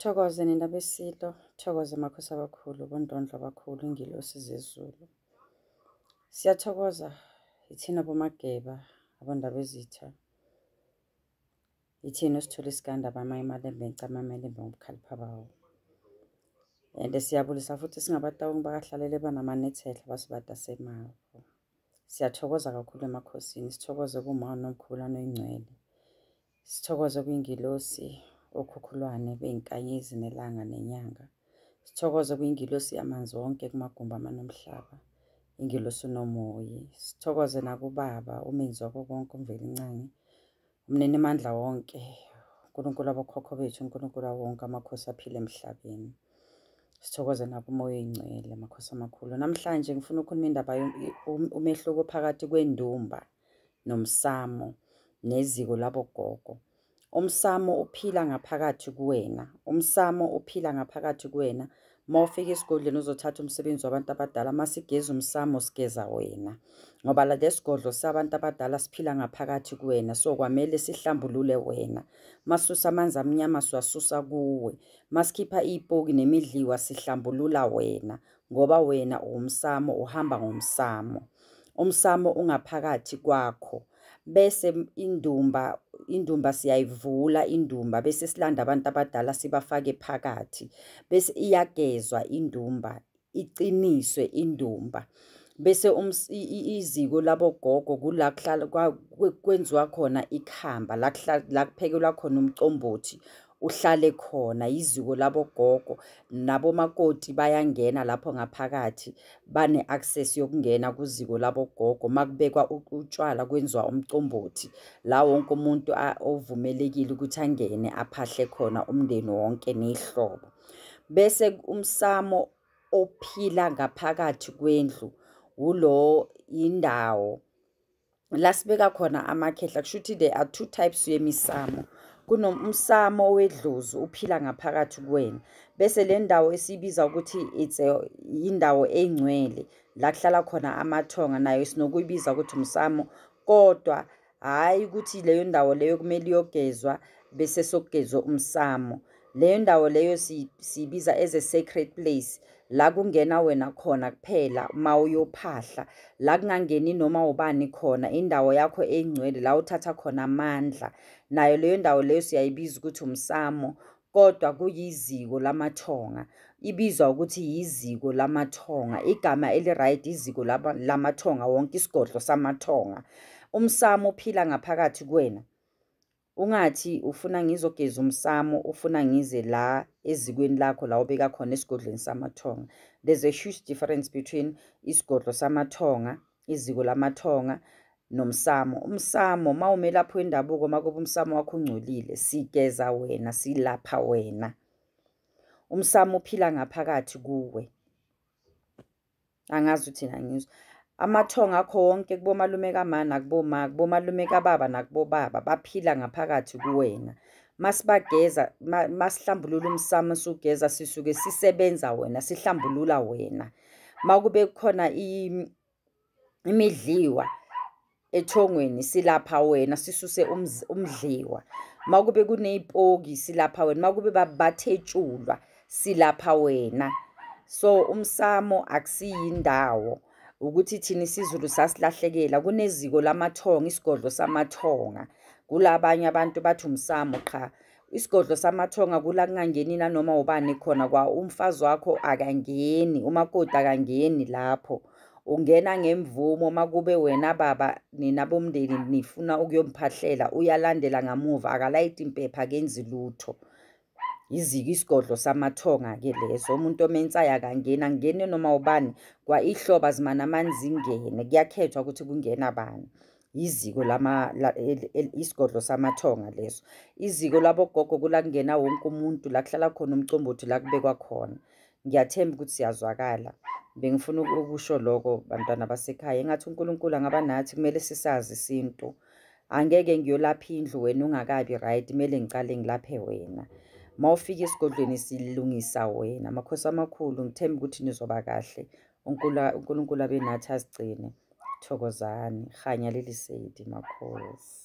Thokoze nina beSilo, thokoze makhosi abakhulu, bondondlo abakhulu, ingilosi zezulu. Siyathokoza ithina boMageba, abondabezitha. Ithina osithola isikanda bama imalembe ngicama amalembe ngobukhalipha bawo. And siyabulisa futhi singabatawung bakahlalele banamanethehla basibada semapho. Siyathokoza kakhulu emakhosini, sithokoze kuma nomkhulu anoyingcwele. Sithokoze kwingilosi okhukhulwane bey'nkanyezi nelanga nenyanga. Sithokoze kwingilosi yamanzi wonke kumagumbi amanomhlaba, ingilosi uNomoyi. Sithokoze nakubaba umenzi wako konke uMvelincangi, umninimandla wonke, uNkulunkulu wabokhokho bethu, uNkulunkulu wawo wonke amakhosi aphila emhlabeni. Sithokoze nakumoya oyingcwele, makhosi amakhulu. Namhlanje ngifuna ukukhuluma indaba umehluko phakathi kwendumba nomsamo neziko labogogo. Umsamo uphila ngaphakathi kuwena. Umsamo uphila ngaphakathi kuwena. Uma ufika esigodlweni uzothatha umsebenzi wabantu abadala, masigeza umsamo sigeza wena. Ngoba la lesigodlo sabantu abadala siphila ngaphakathi kuwena, so kwamele sihlambulule wena. Masusa amanzi amnyama siwasusa kuwe. Masikhipha ipoki nemidliwa sihlambulula wena, ngoba wena uwumsamo, uhamba ngomsamo. Umsamo ungaphakathi kwakho. Bese indumba siyayivula indumba, bese silanda abantu abadala sibafake phakathi. Bese iyagezwa indumba, iqiniswe indumba. Bese iziko labogogo kula kuhlala kwenziwa khona ikhamba, la la kuphekelwa khona umcombothi, uhlale khona iziko labogogo. Nabomakoti bayangena lapho ngaphakathi, bane-access yokungena kuziko labogogo. Makubekwa utshwala kwenziwa umcombothi, la wonke umuntu ovumelekile ukuthi angene aphahle khona umndeni wonke nehlobo. Bese umsamo ophila ngaphakathi kwendlu ulo indawo la sibeka khona amakhehla. Kusho ukuthi there are two types yemisamo. Kunomsamo wedlozi uphila ngaphakathi kuwena, bese le ndawo esiyibiza ukuthi it's indawo engcwele la kuhlala khona amathonga, nayo sinokuyibiza ukuthi umsamo, kodwa hhayi ukuthi leyo ndawo leyo kumele iyogezwa bese sokugezwa umsamo. Leyo ndawo leyo siyibiza as a sacred place, la kungena wena khona kuphela uma uyophahla, la kungangeni noma ubani khona, indawo yakho engcwele la uthatha khona amandla. Nayo leyo ndawo leyo siyayibiza ukuthi umsamo, kodwa kuyiziko lamathonga. Ibizwa ukuthi yiziko lamathonga, igama eli-right iziko lamathonga wonke, isigodlo samathonga. Umsamo uphila ngaphakathi kuwena. Ungathi ufuna ngizogeza umsamo, ufuna ngize la ezikweni lakho la ubeka khona esigodlweni samathonga. There's a huge difference between isigodlo samathonga, iziko lamathonga nomsamo. Umsamo mawumelaphi wendabuko, makuba umsamo wakho ungcolile, sigeza wena, silapha wena. Umsamo uphila ngaphakathi kuwe. Angazi uthina ngizwa. Amathonga akho wonke kubomalume kama nakuboma, kubomalume kababa nakubobaba baphila ngaphakathi kuwena. Masibageza, masihlambulula umsamo sugeza, sisuke sisebenza wena, sihlambulula wena. Makube khona imidliwa ethongweni silapha wena, sisuse umdliwa. Makube kuneyipoki silapha wena, makube bathetshulwa silapha wena. So umsamo akusiyindawo ukuthi thina isiZulu sasilahlekela. Kuneziko lamathonga, isigodlo samathonga. Kulabanye abantu bathi umsamo, qha isigodlo samathonga kula kungangeni nanoma ubani khona. Kwa umfazi wakho akangeni, umakoti akangeni lapho. Ungena ngemvumo makube wena baba nina bomndeni nifuna ukuyomphahlela, uyalandela ngamuva, akalayiti impepha, akenzi lutho. Iziko isigodlo samathonga-ke leso. Umuntu omensayo akangeni, angene noma ubani. Kwa ihloba zimane amanzi ingene, kuyakhethwa ukuthi kungena bani. Iziko isigodlo samathonga leso. Iziko labogogo kula kungena wonke umuntu, la kuhlala khona umcombothi, la kubekwa khona. Ngiyathemba ukuthi siyazwakala. Bengifuna ukusho lokho bantwana basekhaya. Engathi uNkulunkulu angaba nathi, kumele sisazi isintu. Angeke ngiyolapha indlu wena ungakabi right, kumele ngicale ngilaphe wena. Mawufika esigodlweni silungisa wena. Makhosi amakhulu, ngithemba ukuthi nizoba kahle. uNkulunkulu abe nathi azigcine. Thokozani. Kganya le lesedi makhosi.